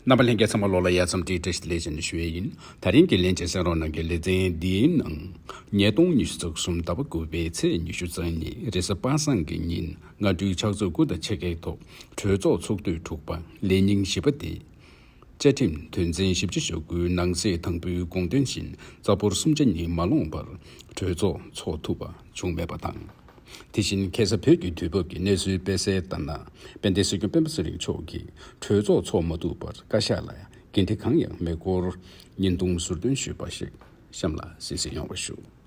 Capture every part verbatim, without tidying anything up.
རྣམ་པ་ལྷན་རྒྱས་ཚང་མ་ལོགས་ལ་ཡ་མཚམས་བཀྲ་ཤིས་བདེ་ལེགས་ཞེས་ཞུ་ཡས་ཡིན། ད་རིང་གི་ལྷན་རྒྱས་གསན་རོགས་གནང་གི་ལེ་ཚན་འདིའི་ནང་། ཉིས་སྟོང་ཉི་ཤུ་རྩ་གསུམ་ཟླ་བ་དགུ་པའི་ཚེས་ཉི་ཤུ་རྩ་གཉིས་རེས་གཟའ་པ་སངས་ཀྱི་ཉིན་སྔ་དྲོའི་ཕྱག་ཚོད་དགུ་དང་ཕྱེད་ཀའི་ཐོག་གྲོས་ཚོགས་ཚོགས་དུས་དྲུག་པ་ལས་ཉིན་བཞི་པ་དེ། བཅའ་ཁྲིམས་དོན་ཚན་བཞི་བཅུ་ཞེ་དགུའི་ནང་གསེས་དང་པོའི་དགོངས་དོན་བཞིན་རྩ་འབོར་སུམ་ཆ་གཉིས་མ་ལོངས་པར་གྲོས་ཚོགས་ཚོགས་ཐུབ་པ་བྱུང་མེད་པ་དང་། དེ་བཞིན་ཁ་སང་བོད་ཀྱི་དུས་བབ་ཀྱི་གནས་ཚུལ་སྤེལ་གསལ་ལྟར་ན། དཔལ་ལྡན་སྲིད་སྐྱོང་སྤེན་པ་ཚེ་རིང་མཆོག་གིས་གྲོས་ཚོགས་ཚོགས་མ་ཐུབ་པར་བཀའ་ཤག་ལ་འགན་འཁྲི་གང་ཡང་མེད་སྐོར་བརྙན་ཐུང་ཟུར་འདོན་ཞུས་པ་ཞིག་གཤམ་ལ་གསན་གཟིགས་ཡོང་བ་ཞུ།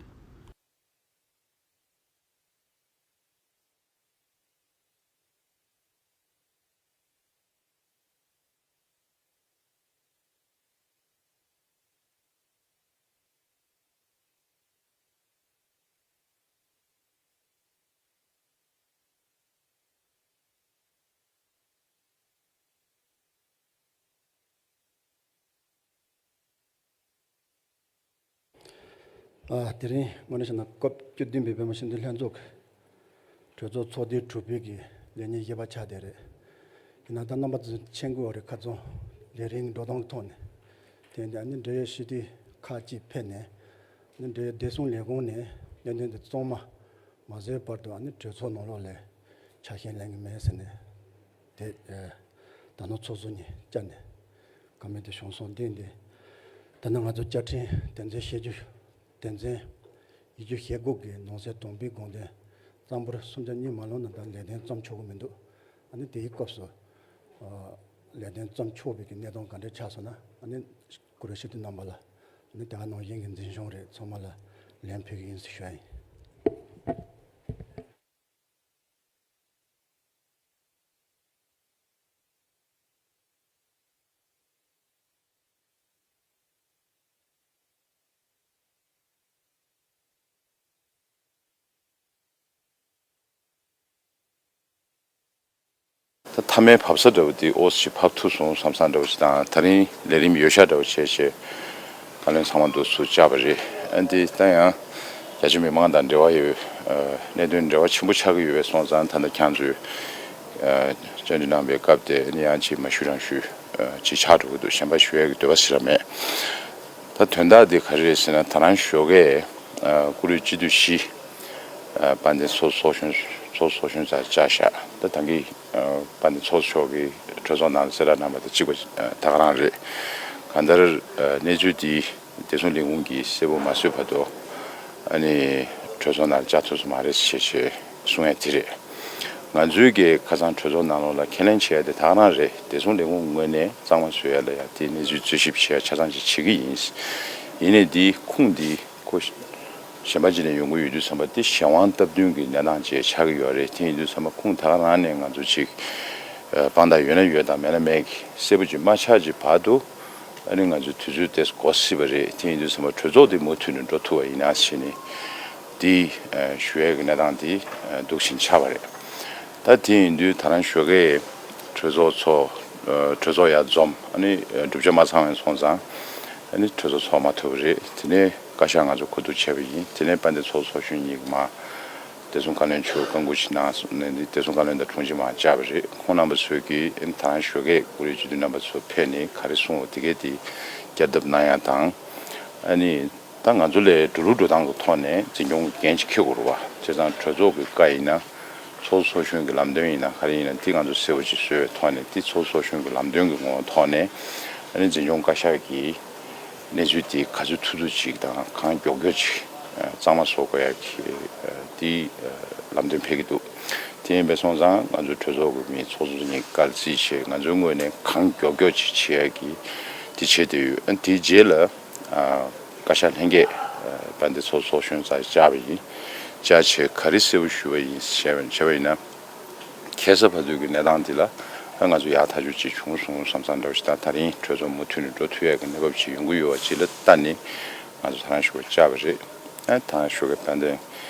ཨ། དེ་རིང་དངོས་གནས་བྱས་ན་སྐབས་བཅུ་བདུན་པའི་བོད་མི་སྤྱི་འཐུས་ལྷན་ཚོགས་ཀྱི་གྲོས་ཚོགས་ཚོགས་དུས་དྲུག་པའི་གི་ལས་ཉིན་བཞི་པ་ཆགས་བསྡད་རེད། ཡིན་ན་ད་རྣམ་པ་ཚོས་མཁྱེན་གྱི་ཡོད་རེད། ཁ་རྩང་ལས་རིམ་འགྲོ་སྟངས་ཐོག་ནས། དེ་འདྲ་ནི་འབྲེལ་ཡོད་སྤྱི་འཐུས་ཁག་ཅིག་ཕེབས་ནས། ནི་འབྲེལ་ཡོད་བདེ་སྲུང་ལས་ཁུངས་ནས་གནད་དོན་དེ་གཙང་མ་མ་བཟོས་བར་དུ་ཨ་ནི་གྲོས་ཚོགས་ནང་ལོགས་ལ་ཆ་ཤས་ལེན་གྱི་མེད་ཟེར་ནས། དེ་ཨ་ད་ནངས་ཚོགས་ཟུར་གཉིས་བཅར་ནས་བཀའ་མོལ་དེ་བྱུང་སོང་། དེ་འདི་ད་ནི་ང་ཚོ་བཅའ་ཁྲིམས་དོན་ཚན་བཞི་བཅུ་དོན་ཚན་ཉི་ཤུ་ཞེ་དགུ་གི་ནང་གསེས་དང་པོའི་དགོངས་དོན་རྩ་འབོར་སུམ་ཆ་གཉིས་མ་ལོངས་ན་ད་ལས་དོན་བརྩམས་ཆོག་གི་མི་འདུག་ཨ་ནི་དེའི་སྐབས་སུ་ཨ་ལས་དོན་བརྩམས་ཆོག་པའི་གི་གནས་སྟངས་ག་འདྲ་ཆགས་སོང་ན། ཨ་ནི་བཀུར་འོས་སྤྱི་འཐུས་རྣམ་པ་ལ། ཨ་ནི་དེ་ག་ནང་བཞིན་གྱི་འཛིན་སྐྱོང་རེད། ཚང་མ་ལ་ལན་ཕུལ་གྱི་ཡིན་ཟེར་ཞུ་ཡ་ཡིན། ད་མཐའ་མའི་བབས་ས་འདྲ་བོ་འདི་ཨོ་ཙི་ཅིག་བབས་ཐུབ་སོང་བསམ་བསམ་འདྲ་བོ་ཞིག་དང་། ད་རིང་ལས་རིམ་ཡོད་ཤག་འདྲ་བོ་བྱས་བྱས་བཀའ་བློན་ཚང་མ་འདུག་སུ་བཅར་བ་རེད། ཨ་འདི་ད་ཡང་རྒྱ་ཆེ་མི་མང་དང་འབྲེལ་བ་ཡོད། ཨ་གནད་དོན་འབྲེལ་བ་ཆེན་པོ་ཆགས་ཀྱི་ཡོད་པས་སོང་ཙང་། ད་ལྟ་ཁྱེད་ཚོས་ཨ་བཅར་འདྲི་གནང་བའི་སྐབས་དེ་ནི་ཡང་ཅིག་མ་ཞུ་རང་ཞུ་ཨ་ཅིག་ཆགས་འགྲོ་གི་འདུག་གཞན་པ་ཞུ་ཡག་གི་འདོད་པ་ཞིག་ར་མེད། ད་དོན་དག་འདི་ག་རེ་རེད་ཟེར་ན། ད་རང་ཞོགས་ཀས་ཨ་བཀུར་འོས་སྤྱི་འཐུས་བཞི་ཨ་དཔལ་ལྡན་ཚོགས་གཙོ་གཞོན་ཚོགས་གཙོ་གཞོན་རྩ་བཅར་ཤག་ད་ད་གིན་ཨ་དཔལ་ལྡན་ཚོགས་གཙོ་མཆོག་གིས་གྲོས་ཚོགས་ནང་ལ་གསལ་བསྒྲགས་གནང་བ་དང་གཅིག་པ་ཨ་ད་ག་རང་རེད། གང་ལྟར་ཨ་གནས་ཚུལ་འདི་བདེ་སྲུང་ལས་ཁུངས་ཀྱིས་གསལ་པོ་མ་བཟོས་བར་དུ་ཨ་ནི་གྲོས་ཚོགས་ནང་ལ་བཅར་ཐུབ་ས་མ་རེད་ཞེས་ཞེས་གསུང་ཡ་དེ་རེད། ང་ཚོའི་གི་ཁ་སང་གྲོས་ཚོགས་ནང་ལོགས་ལ་ཁས་ལེན་བྱས་ཏེ་ད་ག་རང་རེད། བདེ་སྲུང་ལས་ཁུངས་ངོས་ནས་གཙང་མ་བཟོ་ཡ་ལ་ཡ་དེ་གནས་ཚུལ་འཚོལ་ཞིབ་བྱེད་ཡ་ཆ་ཚང་ཅིག་བྱེད་ཀྱི་ཡིན། ཡིན་ནའི་འདི་ཁུངས་འདི་ཁོ་གཞན་པ་ཅིག་ནས་ཡོང་གི་ཡོད་དུས་ཙམ་པ་དེ་གཞན་དབང་སྟབས་བསྟུན་གྱི་གནས་སྟངས་ཅིག་ཆགས་ཀྱི་ཡོད་རེད། དེ་ཡིན་དུས་ཙམ་པ་ཁུངས་ད་ག་རང་ནས་ང་ཚོ་ཅིག་ཨ་དཔང་རྟགས་ཡོད་ན་ཡོད་དང་མེད་ན་མེད་ཀྱི་གསལ་པོ་ཅིག་མ་ཆགས་ཅིག་བར་དུ། ཨ་ནི་ང་ཚོའི་དུས་ཚོད་དེ་འགོར་སྲིད་པ་རེད། དེ་ཡིན་དུས་ཙམ་པ་གྲོས་ཚོགས་དེ་མུ་མཐུད་ནས་འགྲོ་ཐུབ་པ་ཡིན་ན་ཞེས་ནས་དེ་ཨ་ཞུ་ཡས་ཀྱི་གནས་སྟངས་དེ་ཨ་འདུག་བཞིན་ཆགས་པ་རེད། ད་དེ་ཡིན་དུས་ད་རང་ཞོགས་ཀས་གྲོས་ཚོགས་ཚོགས་ཨ་གྲོས་ཚོགས་ཡར་འཛོམས། ཨ་ནི་ཨ་གྲུབ་ཆ་མ་ཚང་བ་སོང་ཙང་ཨ་ནི་གྲོས་ཚོགས་ཚོགས་མ་ཐུབ་པ་རེད། དེ་ནས་བཀའ་ཤག་ང་ཚོ་གོ་བསྡུར་བྱས་པ་ཡིན། དེ་ནས་དཔལ་ལྡན་ཚོགས་གཙོ་གཞོན་གཉིས་ཀྱིས་མར་བདེ་སྲུང་བཀའ་བློན་མཆོག་བཀའ་འགུག་ཅིག་གནང་སོང་ནས་ནི་བདེ་སྲུང་བཀའ་བློན་དང་དྲུང་ཆེ་མར་བཅར་བ་རེད། ཁོང་རྣམ་པ་ཚོས་ཀྱིས་ཨ་ནི་ད་རང་ཞོགས་ཀས་བཀུར་འོས་སྤྱི་འཐུས་རྣམ་པ་ཚོ་ཕེབས་ནས་ག་རེ་གསུངས་པ་དེ་གས་དེ་བསྐྱར་ལྡབ་གནང་ཡ་དང་། ཨ་ནི་ད་ང་ཚོ་ལས་འགྲོ་ལུགས་འགྲོ་སྟངས་ཀྱི་ཐོག་ནས་འཛིན་སྐྱོང་གི་འགན་ཅིག་འཁྱེར་དགོས་རེད་བ། བྱས་ཙང་གྲོས་ཚོགས་ཀྱི་བཀའ་ཡིན་ན། ཚོགས་གཙོ་གཞོན་གྱི་ལམ་སྟོན་ཡིན་ན་ག་རེ་ཡིན་ན། དེ་ང་ཚོ་གསལ་པོ་ཅིག་བཟོས་པའི་ཐོག་ནས། དེ་ཚོགས་གཙོ་གཞོན་གྱི་ལམ་སྟོན་གྱི་ངོ་བོ་ཐོག་ནས་ཨ་ནི་འཛིན་སྐྱོང་བཀའ་ཤག་གིས་གནས་ཚུལ་དེ་ག་ཚོད་ཐུབ་ཐུབ་ཅིག་དང་གང་མགྱོགས་མགྱོགས་ཅིག་ཨ་གཙང་མ་བཟོ་དགོས་ཡ་གི་ཨ་དེ་ཨ་ལམ་སྟོན་ཕེབས་ཀྱི་འདུག་དེ་ཡིན་པས་སོང་ཙང་ང་ཚོའི་གྲོས་ཚོགས་ཀྱི་མི་ཚོགས་གཙོ་གཉིས་བཀའ་བརྩིས་བྱས། ང་ཚོའི་ངོས་ནས་གང་མགྱོགས་མགྱོགས་ཅིག་བྱེད་ཡ་གི་དེ་བྱེད་བསྡད་ཡོད། ཨ་དེའི་རྗེས་ལ་ཨ་བཀའ་ཤག་ལྷན་རྒྱས་ཨ་དཔལ་ལྡན་ཚོགས་གཙོ་གཞོན་རྩ་བཅར་བ་ཡིན། བཅར་བྱས་ག་རེ་གསལ་པོ་ཞུ་བ་ཡིན་ཞེས་པ་བྱས་པ་ཡིན་ན། ཁ་སང་བར་དུ་གི་གནས་སྟངས་འདི་ལ་ཨ་ང་ཚོ་ཡག་ཐག་ཆོད་ཅིག་བྱུང་སོང་བསམ་བསམ་འདྲ་བོ་ཞིག་དང་། ད་རིང་གྲོས་ཚོགས་མུ་མཐུད་ནས་འགྲོ་ཐུབ་ཡག་གི་གནས་བབ་ཅིག་ཡོང་གི་ཡོད་པ་ཅིག་ལ་བལྟས་ནས་ང་ཚོ་ད་རང་ཞོགས་པ་བཅར་བ་རེད། ཨ་ད་རང་ཞོགས་པ་དཔལ་ལྡན་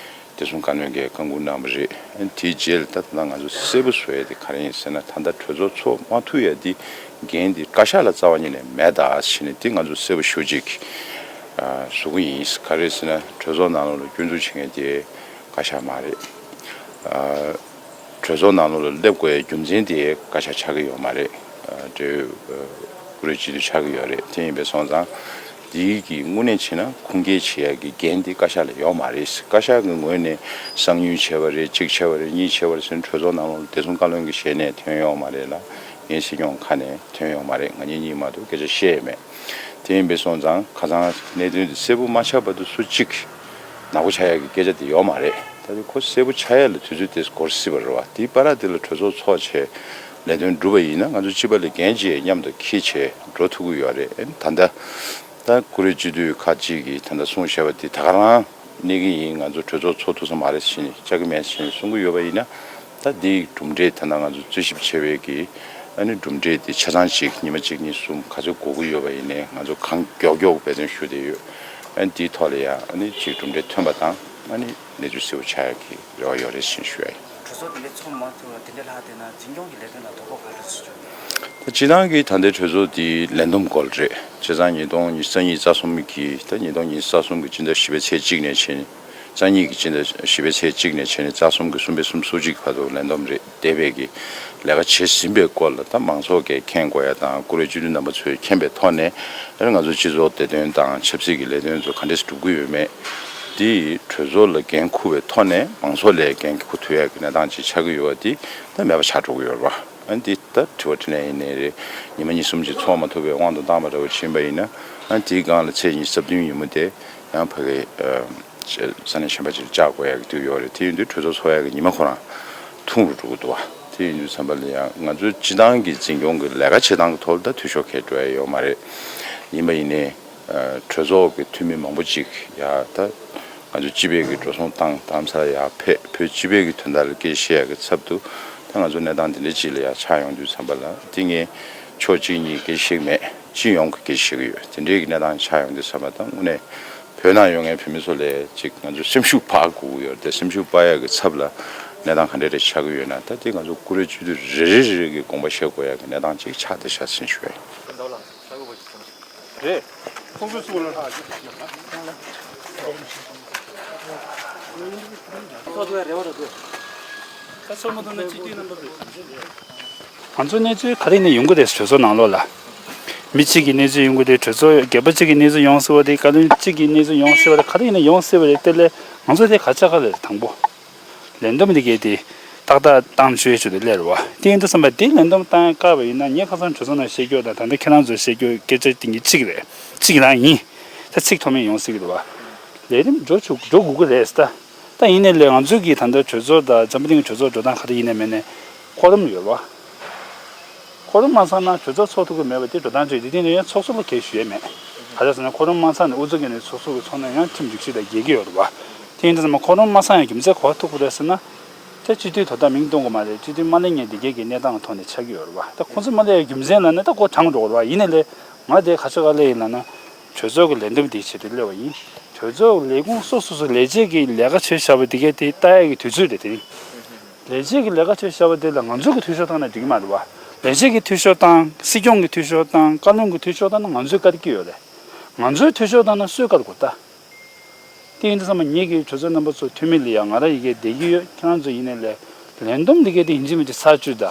བདེ་སྲུང་བཀའ་བློན་གྱིས་བཀའ་འགུག་གནང་བ་རེད། ཨ་དེའི་རྗེས་ལ་ད་ད་ང་ཚོ་གསལ་པོ་བཟོ་ཡ་དེ་ག་རེ་ཡིན་ཟེར་ན། ད་ལྟ་གྲོས་ཚོགས་ཚོགས་མ་ཐུབ་ཡ་དེ་འགན་དེ་བཀའ་ཤག་ལ་རྩ་བ་ཉིད་ནས་མེད་ད་ཟེར་ནས་དེ་ང་ཚོ་གསལ་པོ་ཞེ་པོ་ཅིག་ཨ་བཟོ་གི་ཡིན། ག་རེ་ཟེར་ན་གྲོས་ཚོགས་ནང་ལོགས་ལ་སྐྱོན་འཛུགས་བྱེད་མཁན་དེ་བཀའ་ཤག་མ་རེད། ཨ་གྲོས་ཚོགས་ནང་ལོགས་ལ་སླེབས་དགོས་ཡ་རྒྱུ་མཚན་དེ་བཀའ་ཤག་ཆགས་ཀྱི་ཡོད་མ་རེད། ཨ་འབྲེལ་ཡོད་ ཀུ་རེ་སྤྱི་འཐུས་ཆགས་ཀྱི་ཡོད་རེད། དེ་ཡིན་པས་སོང་ཙང་། འདིའི་གི་དངོས་གནས་བྱས་ན་ཁུངས་སྐྱེལ་བྱེད་ཡག་གི་འགན་དེ་བཀའ་ཤག་ལ་ཡོད་མ་རེད། བཀའ་ཤག་གི་ངོས་ནས་གསང་མྱུལ་བྱས་པ་རེད། གཅིག་བྱས་པ་རེད། གཉིས་བྱས་པ་རེད་ཟེར་ནས་གྲོས་ཚོགས་ནང་ལོགས་ལ་བདེ་སྲུང་བཀའ་བློན་གྱི་ཞལ་ནས་ཐོན་ཡོད་མ་རེད་ལ། ངའི་སྲིད་སྐྱོང་ཁ་ནས་ཐོན་ཡོད་མ་རེད། ང་གཉིས་གཉིས་མ་གཏོགས་སྐད་ཆ་བཤད་ཡས་མེད། དེ་ཡིན་པས་སོང་ཙང་ཁ་སང་གནད་དོན་དེ་གསལ་པོ་མ་ཆགས་བར་དུ་སུ་གཅིག་ནག་པོ་ཆགས་ཡག་གི་སྐད་ཆ་དེ་ཡོད་མ་རེད། ད་དེ་ཁོ་གསལ་པོ་ཆགས་ཡག་ལ་དུས་ཚོད་དེ་འགོར་སྲིད་པ་རེད་བ། དེའི་བར་དེ་ལ་གྲོས་ཚོགས་ཚོགས་བྱས་ལས་དོན་སྒྲུབ་པ་ཡིན་ན། ང་ཚོ་སྤྱི་པ་ལས་འགན་ཅིག་མཉམ་དུ་འཁྱེར་བྱས་འགྲོ་ཐུབ་ཀྱི་ཡོད་རེད། ཨ་ནི་ད་ལྟ་ད་ཀུ་རེ་སྤྱི་འཐུས་ཁག་ཅིག་གིས་ད་ལྟ་གསུངས་བཞག་པ་དེ་ད་ག་རང་གནས་ཀྱི་ཡིན། ང་ཚོ་གྲོས་ཚོགས་ཚོགས་ཐུབ་ས་མ་རེད་ཟེར་ནས། བཅར་གྱི་མེད་ཟེར་ནས་གསུང་གི་ཡོད་པ་ཡིན་ན། ད་འདིའི་གྲུབ་འབྲས་ད་ལྟ་ང་ཚོ་རྩོད་ཞིབ་བྱས་པའི་གི་ཨ་ནི་གྲུབ་འབྲས་དེ་ཆ་ཚང་ཅིག་ཉི་མ་གཅིག་གཉིས་གསུམ་ག་ཚོད་འགོར་གྱི་ཡོད་པ་ཡིན་ནའི། ང་ཚོ་གང་མགྱོགས་མགྱོགས་འབད་བརྩོན་ཞུ་བསྡད་ཡོད། ཨ་ནི་འདིའི་ཐོག་ལ་ཡང་ཨ་ནི་ཅིག་གྲུབ་འབྲས་ཐོན་པ་དང་། ཨ་ནི་གནས་ཚུལ་གསལ་པོ་ཆགས་ཡག་གི་རེ་བ་ཡོད་རེད་ཟེར་ཞུ་ཡ་ཡིན། གྲོས་ཚོགས་དེ་འདྲའི་ཚོགས་མ་ཐུབ་པ་དེ་འདྲའི་ལྷག་བསྡད་ན་འཛིན་སྐྱོང་གི་ལས་དོན་ལ་དོ་ཕོག་ག་འདྲ་ཞིག་བྱུང་ཡོད། ད་སྤྱིར་བཏང་གི་ད་ལྟའི་གྲོས་ཚོགས་འདི་ལས་བསྡོམས་སྐོར་རེད། བྱས་ཙང་ཉིས་སྟོང་ཉི་ཤུ་རྩ་གཉིས་རྩ་གསུམ་གི་ད་ཉིས་སྟོང་ཉི་ཤུ་རྩ་གསུམ་གི་སྤྱི་ཟླ་བཞི་པའི་ཚེས་གཅིག་ནས་བྱས་ནས། རྩ་གཉིས་ཀྱི་སྤྱི་ཟླ་བཞི་པའི་ཚེས་གཅིག་ནས་བྱས་ནས་རྩ་གསུམ་གྱི་གསུམ་པའི་གསུམ་སོ་གཅིག་བར་དུ་ལས་བསྡོམས་རེད། འདས་པའི་གི་ལས་ཀ་བྱེད་ཟིན་པའི་སྐོར་ལ་ད་མང་ཚོགས་ཀྱིས་མཁྱེན་དགོས་ཡ་དང་། ཀུ་རེ་སྤྱི་འཐུས་རྣམ་པ་ཚོས་མཁྱེན་པའི་ཐོག་ནས། ཨ་ནི་ང་ཚོ་སྤྱི་ཚོགས་བདེ་དོན་དང་ཆབ་སྲིད་ཀྱི་ལས་དོན་ཚོ་ག་འདྲས་སྒྲུབ་ཀྱི་ཡོད་མེད་དེ་གྲོས་ཚོགས་ལ་འགན་འཁུར་བའི་ཐོག་ནས་མང་ཚོགས་ལ་འགན་འཁུར་ཐུབ་ཡ་གི་གནས་སྟངས་ཅིག་ཆགས་ཀྱི་ཡོད་པ་དེ་ད་མེད་པ་ཆགས་འགྲོ་གི་ཡོད་རེད་བ། ཨ་ནི་དེ་ད་དྲི་བ་དྲིས་ལན་ཡིན་ནའི་རེད། ཉི་མ་གཉིས་གསུམ་ཅིག་ཚོགས་མ་ཐུབ་པའི་དབང་དུ་བཏང་བ་འདྲ་བོ་ཕྱིན་པ་ཡིན་ན། ཨ་ནི་དེའི་སྒང་ལ་ཚེས་ཉི་ཤུ་རྩ་བདུན་ཉིན་མོ་དེ་ཡང་ཕ་གི་ཨ། ས་གནས་གཞན་པ་ཅིག་བཅར་དགོས་ཡག་གི་དུས་ཡོད་རེད། དེ་ཡིན་དུས་གྲོས་ཚོགས་ཚོགས་ཡག་གི་ཉི་མ་ཁོ་རང་ཐུང་རུ་འགྲོ་གི་འདུག་བ། དེ་ཡིན་དུས་ཙམ་པ་ལ་ཡང་ང་ཚོའི་སྤྱི་བཏང་གི་འཛིན་སྐྱོང་གི་ལས་ཀ་བྱེད་སྟངས་ཀྱི་ཐོག་ལ་ད་འཐུས་ཤོར་གང་ཡང་འགྲོ་ཡ་ཡོད་མ་རེད། ཡིན་པ་ཡིན་ནའི་ཨ། གྲོས་ཚོགས་ཀྱི་འཐུས་མི་མང་པོ་ཅིག་ཡ་ད་ང་ཚོ་སྤྱི་པའི་གི་འགྲོ་སོང་བཏང་བཏང་ས་ཡ་ཕེབས། བོད་སྤྱི་པའི་གི་དོན་དག་ལ་སྐད་ཆ་བཤད་ཡག་གི་ཚབ་ཏུ་ད་ང་ཚོ་གནས་སྟངས་དེ་འདྲ་ཅིག་ལ་ཡ་ཆགས་ཡོང་དུས་ཙམ་པ་ལ། དེ་ངས་ཕྱོགས་གཅིག་གཉིས་སྐད་ཆ་བཤད་ཀྱི་མེད། སྤྱི་ཡོངས་ཀྱི་སྐད་ཆ་བཤད་ཀྱི་ཡོད། དེ་འདྲའི་གི་གནས་སྟངས་ཆགས་ཡོང་དུས་ཙམ་པ་ད་དངོས་གནས་བོད་ནང་ཡོད་མཁན་བོད་མི་ཚོ་ལ་ཅིག་ང་ཚོས་སེམས་ཤུགས་སྤར་དགོས་ཀྱི་ཡོད་རེད་དེ། སེམས་ཤུགས་སྤར་ཡག་གི་ཚབ་ལ་གནས་སྟངས་ག་འདྲ་རེ་ཆགས་ཀྱི་ཡོད་ན། ད་དེ་ང་ཚོ་ཀུ་རེ་སྤྱི་འཐུས་རེ་རེ་རེ་རེ་གི་དགོངས་པ་བཞེས་དགོས་ཡག་གི་གནས་སྟངས་ཅིག་ཆགས་བསྡད་ཤག་ཟེར་ཞུ་ཡ་ཡིན། རེད། ཁོང་ཚོས་གསུངས་ལ། ཚོགས་འདུ་རེ་བ་རེ་དགོས། ད་ཚོགས་མ་ཐུབ་ན་སྤྱི་འཐུས་རྣམ་པ་ཚོས་གང་བྱེད་རེད། ང་ཚོ་གནས་ཚུལ་ག་རེ་ནས་ཡོང་གི་རེད། གྲོས་ཚོགས་ནང་ལོགས་ལ། མི་གཅིག་གི་གནས་ཚུལ་ཡོང་གི་རེད། གྲོས་ཚོགས་སྒེར་པ་གཅིག་གི་གནས་ཚུལ་ཡོང་སྲིད་པ་རེད། བཀའ་བློན་གཅིག་གི་གནས་ཚུལ་ཡོང་སྲིད་པ་རེད། ག་རེ་ནས་ཡོང་སྲིད་པ་རེད། དེ་ལས་ང་ཚོ་དེ་ག་ཆགས་ག་ལ་རེད། དང་པོ། ལས་བསྡོམས་འདི་གས་དེ་ཏག་ཏག་བཏང་བཅུག་ཆེད་དུ་སླེབས་རེད་བ། དེ་ཡིན་དུས་ཙམ་པ་དེ་ལས་བསྡོམས་བཏང་ཡ་དཀའ་བ་ཡིན་ན། ངས་ཁ་སང་གྲོས་ཚོགས་ནང་བཤད་རྒྱུ་དང་ད་ལྟ་ཁྱེད་རང་ཚོས་བཤད་རྒྱུ་སྐད་ཆ་དེ་གཉིས་གཅིག་རེད། གཅིག་རང་ཡིན། ད་ཚིག་ཐོག་མེད་ཡོང་སྲིད་ཀྱི་རེད་བ། ལས་རིམ་འགྲོ་ཆུག་འགྲོ་དགོས་ཀྱི་རེད་ད། ད་ཡིན་ནའི་ལས་ང་ཚོའི་གི་ད་ལྟ་གྲོས་ཚོགས་དང་འཛམ་བུ་གླིང་གི་གྲོས་ཚོགས་འགྲོ་སྟངས་ག་རེ་ཡིན་ནའི་མིན་ནའི་ཁོ་རམ་ཡོད་རེད་བ། ཁོ་རང་མ་ཚང་ན་གྲོས་ཚོགས་ཚོགས་ཐུབ་ཀྱི་མེད་པ་དེ་འགྲོ་སྟངས་བརྗོད་དེ། དེ་ནས་ཡང་ཚོགས་གཙོ་ལ་གས་ཞུ་ཡས་མེད། ག་རེ་ཟེར་ན་ཁོ་རང་མ་ཚང་ནས་ཨུ་ཚུགས་ཀྱི་ནས་ཚོགས་གཙོ་གི་ཚོགས་ནས་ཡང་ཁྲིམས་སྒྲིག་གཞི་དང་འགལ་གྱི་ཡོད་རེད་བ། དེ་ཡིན་དུས་ཙམ་པ་ཁོ་རང་མ་ཚང་ཡང་རྒྱུ་མཚན་ག་པར་ཐུག་གི་རེད་ཟེར་ན། ད་སྤྱི་འཐུས་དོ་བདག་མིང་གཏོང་གི་མ་རེད། སྤྱི་འཐུས་མ་སླེབས་མཁན་དེ་གས་ཀྱི་གནས་སྟངས་ཐོག་ནས་ཆགས་ཀྱི་ཡོད་རེད་བ། ད་ཁོ་ཚོ་མ་སླེབས་ཡ་རྒྱུ་མཚན་ལབ་ན་ད་ཁོ་གྲང་འགྲོ་གི་རེད་བ། ཡིན་ནའི་ལས་ང་དེ་ག་ཆགས་ག་སླེབས་ཡིན་ལབ་ན། གྲོས་ཚོགས་ཀྱི་ལས་བསྡོམས་དེའི་ཆེད་དུ་སླེབས་པ་ཡིན། གྲོས་ཚོགས་ཀྱི་ལས་ཁུངས་སོ་སོ་སོ་ལས་བྱེད་ཀྱི་ལས་ཀ་བྱེད་བཞག་པ་དེ་གས་དེ་ལྟ་ཡ་གི་དུས་ཚོད་དེ་དེ་ཡིན། ལས་བྱེད་ཀྱི་ལས་ཀ་བྱེད་བཞག་པ་དེ་ལ་ང་ཚོ་གི་འཐུས་ཤོར་བཏང་ན་འགྲིག་གི་མ་རེད་བ། ལས་བྱེད་ཀྱི་འཐུས་ཤོར་བཏང་། སྲིད་སྐྱོང་གི་འཐུས་ཤོར་བཏང་། བཀའ་བློན་གྱི་འཐུས་ཤོར་བཏང་ན་ང་ཚོའི་བཀའ་དེ་སྐྱིད་ཡོད་རེད། ང་ཚོའི་འཐུས་ཤོར་བཏང་ན་སུའི་བཀའ་དེ་གོ་ད། དེ་ཡིན་དུས་ཙམ་པ་ངེད་ཀྱི་གྲོས་ཚོགས་རྣམ་པ་ཚོ་འཐུས་མི་ལ་ཡང་ང་རང་ཡི་གེ་བསྡད་ཀྱི་ཡོད། ཁྱེད་རང་ཚོ་ཡིན་ནའི་ལས་ལས་བསྡོམས་འདི་གས་དེ་ཡིན་གཅིག་མིན་གཅིག་ཚར་བཅུག་ད།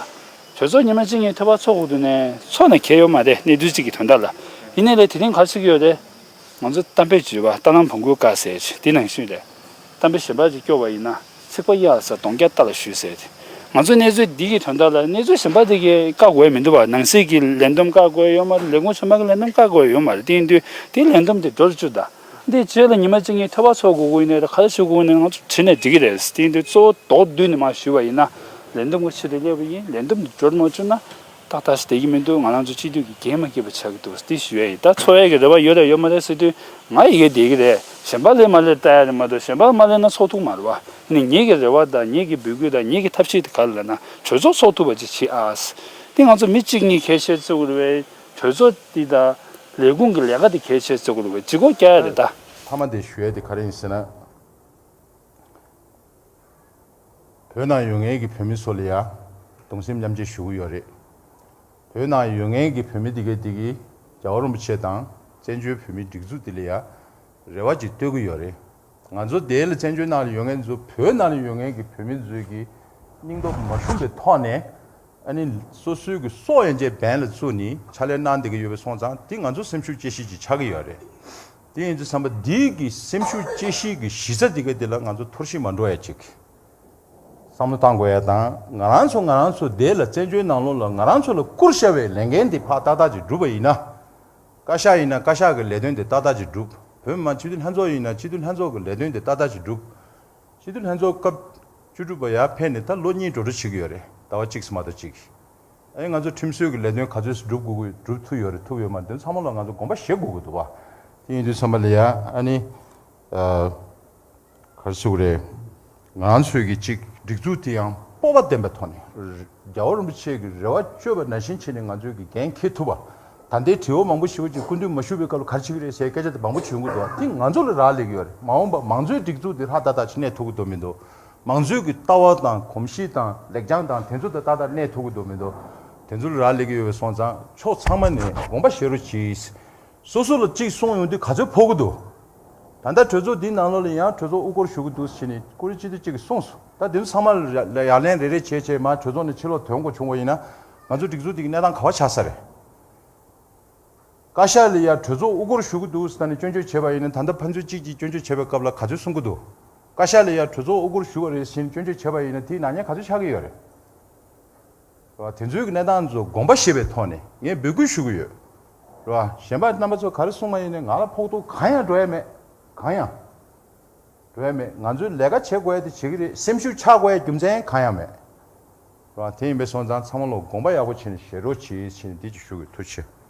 གྲོས་ཚོགས་ཉི་མ་གཅིག་གཉིས་ཐོག་མར་ཚོགས་དགོས་དུས་ནས་ཚོགས་ནས་གལ་ཡོད་མ་རེད། གནས་ཚུལ་གཅིག་གི་དོན་དག་ལ། ཡིན་ནའི་ལས་དེ་རིང་ག་རེ་བྱེད་ཀྱི་ཡོད་རེད། ང་ཚོ་གཏམ་དཔེ་བརྗོད་པ་རྟ་ནང་བོང་ཀུའི་བཀའ་ཟེར་ཅིག་དེ་ནང་བཞིན་རེད། གཏམ་དཔེ་གཞན་པ་ཅིག་སྐྱོར་བ་ཡིན་ན། ཚིག་པ་གཡར་ས་གདོང་བརྒྱ་རྟ་ལ་གཞུས་ཟེར་ཏེ། ང་ཚོ་གནས་ཚུལ་འདི་གི་དོན་དག་ལ་གནས་ཚུལ་གཞན་པ་དེ་གས་བཀག་དགོས་མི་འདུག་བ། ནང་སྲིད་ཀྱི་ལས་བསྡོམས་བཀག་དགོས་ཡོད་མ་རེད། ལས་ཁུངས་ཚང་མ་གི་ལས་བསྡོམས་བཀག་དགོས་ཡོད་མ་རེད། དེ་ཡིན་དུས་དེ་ལས་བསྡོམས་དེ་འགྲོ་རུ་བཅུག་ད། འདི་རྗེས་ལ་ཉི་མ་གཅིག་གཉིས་ཐོག་མར་ཚོགས་དགོས་ཀྱི་ཡིན་ནའི་རེད། ག་རེ་ཞུ་དགོས་ཀྱི་ཡིན་ནའི་ང་ཚོ་དྲིས་ནས་འགྲིག་གི་རེད། དེ་ཡིན་དུས་གཙོ་བོ་མདོར་བསྡུས་ནས་མར་ཞུས་པ་ཡིན་ན། ལས་བསྡོམས་ཀྱི་ཆེད་དུ་སླེབས་པ་ཡིན། ལས་བསྡོམས་འདི་འགྲོ་རུ་མ་བཅུག་ན། ཏག་ཏག་ཞིག་བསྡད་ཀྱི་མི་འདུག་ང་རང་ཚོ་སྤྱི་འཐུས་ཀྱི་འགན་མ་འཁྱེར་བ་ཆགས་ཀྱི་འདུག་འདི་ཞུ་ཡ་ཡིན། ད་ཚོགས་ཡ་གི་རེ་བ་ཡོད་རེད་ཡོད་མ་རེད་ཟེར་དུས་ང་ཡི་གེ་བསྡད་ཀྱི་རེད། གཞན་པ་སླེབས་མ་སླེབས་ལྟ་ཡ་རེད་མ་གཏོགས། གཞན་པ་མ་སླེབས་ན་ཚོགས་ཐུབ་མ་རེད་བ། ནི་ངེད་ཀྱི་རེ་བ་དང་ངེད་ཀྱི་འབོད་སྐུལ་དང་ངེད་ཀྱི་ཐབས་ཤེས་དེ་ག་རེ་ལབ་ན། གྲོས་ཚོགས་ཚོགས་ཐུབ་པ་ཅིག་བྱེད་ཨ། འདི་ང་ཚོ་མི་གཅིག་གཉིས་གལ་ཆེ་བརྩི་དགོས་རེད་པས། གྲོས་ཚོགས་འདི་དང་ལས་ཁུངས་ཀྱི་ལས་ཀ་དེ་གལ་ཆེ་བརྩི་དགོས་རེད་པས། ལྗིད་ཁོག་རྒྱག་ཡ་རེད་ད། མཐའ་མ་དེ་ཞུ་ཡ་དེ་ག་རེ་ཡིན་ཟེར་ན། བོད་ནང་ཡོད་མཁན་གྱི་བོད་མི་ཚོ་ལ་ཡ་གདུང་སེམས་མཉམ་སྐྱེད་ཞུ་གི་ཡོད་རེད། བོད་ནང་ཡོད་མཁན་གྱི་བོད་མི་དེ་གས་དེ་གིས་རྒྱལ་བ་རིན་པོ་ཆེ་དང་བཙན་བྱོལ་བོད་མིའི་སྒྲིག་འཛུགས་དེ་ལ་ཡ་རེ་བ་ཅིག་གཏོད་ཀྱི་ཡོད་རེད། ང་ཚོ་དེ་ལ་བཙན་བྱོལ་ནང་ལ་ཡོད་མཁན་ཚོ། བོད་ནང་ལ་ཡོད་མཁན་གྱི་བོད་མི་ཚོས་ཀྱི་སྙིང་སྟོབས་མ་ཞུམ་པའི་ཐོག་ནས། ཨ་ནི་སོ་སོའི་གི་སྲོག་ཡན་ཆད་འབེན་ལ་བཙུགས་ནས་ཕྱག་ལས་གནང་བསྡད་ཀྱི་ཡོད་པ་སོང་ཙང་དེ་ང་ཚོ་སེམས་ཤུགས་བསྐྱེད་གཞི་ཅིག་ཆགས་ཀྱི་ཡོད་རེད། དེ་ཡིན་དུས་ཙམ་པ་འདིའི་གི་སེམས་ཤུགས་བསྐྱེད་གཞི་གི་གཞི་རྩ་དེ་ག་དེ་ལ་ང་ཚོ་འཐོར་ཞིག་མ་འགྲོ་ཡ་ཅིག་བསམ་བློ་བཏང་དགོས་ཡ་དང་། ང་རང་ཚོ་ང་རང་ཚོ་དེ་ལ་བཙན་བྱོལ་ནང་ལོགས་ལ་ང་རང་ཚོ་ལ་བསྐུར་བཞག་པའི་ལས་འགན་དེ་ཕར་ཏག་ཏག་ཅིག་བསྒྲུབས་པ་ཡིན་ན། བཀའ་ཤག་ཡིན་ན་བཀའ་ཤག་གི་ལས་དོན་དེ་ཏག་ཏག་ཅིག་བསྒྲུབས། བོད་མི་མང་སྤྱི་འཐུས་ལྷན་ཚོགས་ཡིན་ན་སྤྱི་འཐུས་ལྷན་ཚོགས་ཀྱི་ལས་དོན་དེ་ཏག་ཏག་ཅིག་བསྒྲུབས། སྤྱི་འཐུས་ལྷན་ཚོགས་སྐབས་བཅུ་དྲུག་པ་ཡར་ཕེབས་ནས་ད་ལོ་གཉིས་འགྲོ་འགྲོ་བྱེད་ཀྱི་ཡོད་རེད། ཟླ་བ་གཅིག་ཙམ་མ་གཏོགས་གཅིག་ཨེ་ང་ཚོ་ཁྲིམས་སྲོལ་གྱི་ལས་དོན་ག་ཚོད་སྒྲུབ་དགོས་ཀྱི་སྒྲུབ་ཐུབ་ཡོད་རེད་ཐུབ་ཡོད་མ་རེད་དེ་ཚང་མ་ལ་ང་ཚོ་དགོངས་པ་བཞེས་དགོས་ཀྱི་འདུག་བ། དེ་ཡིན་དུས་ཙམ་པ་ལ་ཡ་ཨ་ནི། ཨ། ག་རེ་ཟེར་དགོས་རེད། ང་ཚོས་ཀྱི་གཅིག་སྒྲིག་འཛུགས་དེ་ཡང་སྤོབས་པ་ལྡན་པའི་ཐོག་ནས། རྒྱལ་བ་རིན་པོ་ཆེ་གི་རེ་བ་བཅོལ་བ་ནང་བཞིན་བྱས་ནས་ང་ཚོས་ཀྱི་འགན་འཁྱེར་ཐུབ་པ། ད་ལྟའི་དྲི་བ་མང་པོ་ཞེ་པོ་ཅིག་སྐུ་མདུན་མ་བཞུགས་པའི་སྐབས་ལ་ག་རེ་བྱེད་ཀྱི་རེད་ཟེར་སྐད་ཆ་དེ་མང་པོ་བྱུང་གི་འདུག་དེ་ང་ཚོ་ལ་རག་ལས་ཀྱི་ཡོད་རེད། མ་འོངས་པ་མང་གཙོའི་སྒྲིག་འཛུགས་དེ་ལྷག་ཏག་ཏག་ཅིག་གནས་ཐུབ་ཀྱི་འདུག་མི་འདུག་མང་གཙོའི་གི་ལྟ་བ་དང་གོམས་གཤིས་དང་ལེགས་བྱང་དང་དེ་ཚོ་དེ་ཏག་ཏག་གནས་ཐུབ་ཀྱི་འདུག་མི་འདུག་དེ་ཚོ་ལ་རག་ལས་ཀྱི་ཡོད་པ་སོང་ཙང་ཕྱོགས་ཚང་མ་ནས་དགོངས་པ་བཞེས་རོགས་གྱིས། སོ་སོ་ལ་གཅིག་གསུངས་ཡོང་དུས་ག་ཚོད་ཕོག་གི་འདུག་ད་ལྟ་གྲོས་ཚོགས་འདིའི་ནང་ལོགས་ལ་ཡང་གྲོས་ཚོགས་དབུ་སྐོར་ཞུ་གི་འདུག་ཟེར་ནས་ཀུ་རེ་སྤྱི་འཐུས་གཅིག་གིས་གསུངས་སོང་། ད་འདི་ཚོ་ཚང་མ་ལ་ཡ་ལན་རེ་རེ་བྱས་བྱས་མར་གྲོས་ཚོགས་ནས་ཕྱི་ལོགས་ཐོན་དགོས་བྱུང་བ་ཡིན་ན་ང་ཚོ་སྒྲིག་འཛུགས་འདི་གི་གནས་སྟངས་ག་པར་ཆགས་ས་རེད། བཀའ་ཤག་ལ་ཡ་གྲོས་ཚོགས་དབུ་སྐོར་ཞུ་གི་འདུག་ཟེར་ནས་སྐྱོན་བརྗོད་བྱས་པ་ཡིན་ན། ད་ལྟ་ཕན་ཚུན་གཅིག་གིས་སྐྱོན་བརྗོད་བྱས་པའི་སྐབས་ལ་ག་ཚོད་གསུང་གི་འདུག་བཀའ་ཤག་ལ་ཡ་གྲོས་ཚོགས་དབུ་སྐོར་ཞུ་བ་རེད་ཟེར་ནས་སྐྱོན་བརྗོད་བྱས་པ་ཡིན་ན་དེའི་ནག་ཉེས་ག་ཚོད་ཆགས་ཀྱི་ཡོད་རེད། རེད་བ། དེ་ཚོའི་གི་གནས་སྟངས་ཚོ་དགོངས་པ་བཞེས་པའི་ཐོག་ནས་ངས་འབོད་སྐུལ་ཞུ་གི་ཡོད། རེད་བ། གཞན་པ་རྣམ་པ་ཚོ་ག་རེ་གསུངས་པ་ཡིན་ནའི་ང་ལ་ཕོག་ཐུག་གང་ཡང་འགྲོ་ཡ་མེད། གང་ཡང་འགྲོ་ཡ་མེད། ང་ཚོའི་ལས་ཀ་བྱེད་དགོས་ཡ་དེ་བྱེད་ཀྱི་རེད། སེམས་ཤུགས་ཆག་དགོས་ཡ་རྒྱུ་མཚན་གང་ཡང་མེད། རེད་བ། དེ་ཡིན་པས་སོང་ཙང་ཚང་མ་ལ་དགོངས་པ་ཡག་པོ་བྱས་ནས་བཞེས་རོགས་གྱིས་ཟེར་ནས་འདི་ཅིག་ཞུ་གི་ཡོད། ཐུགས་རྗེ་ཆེ།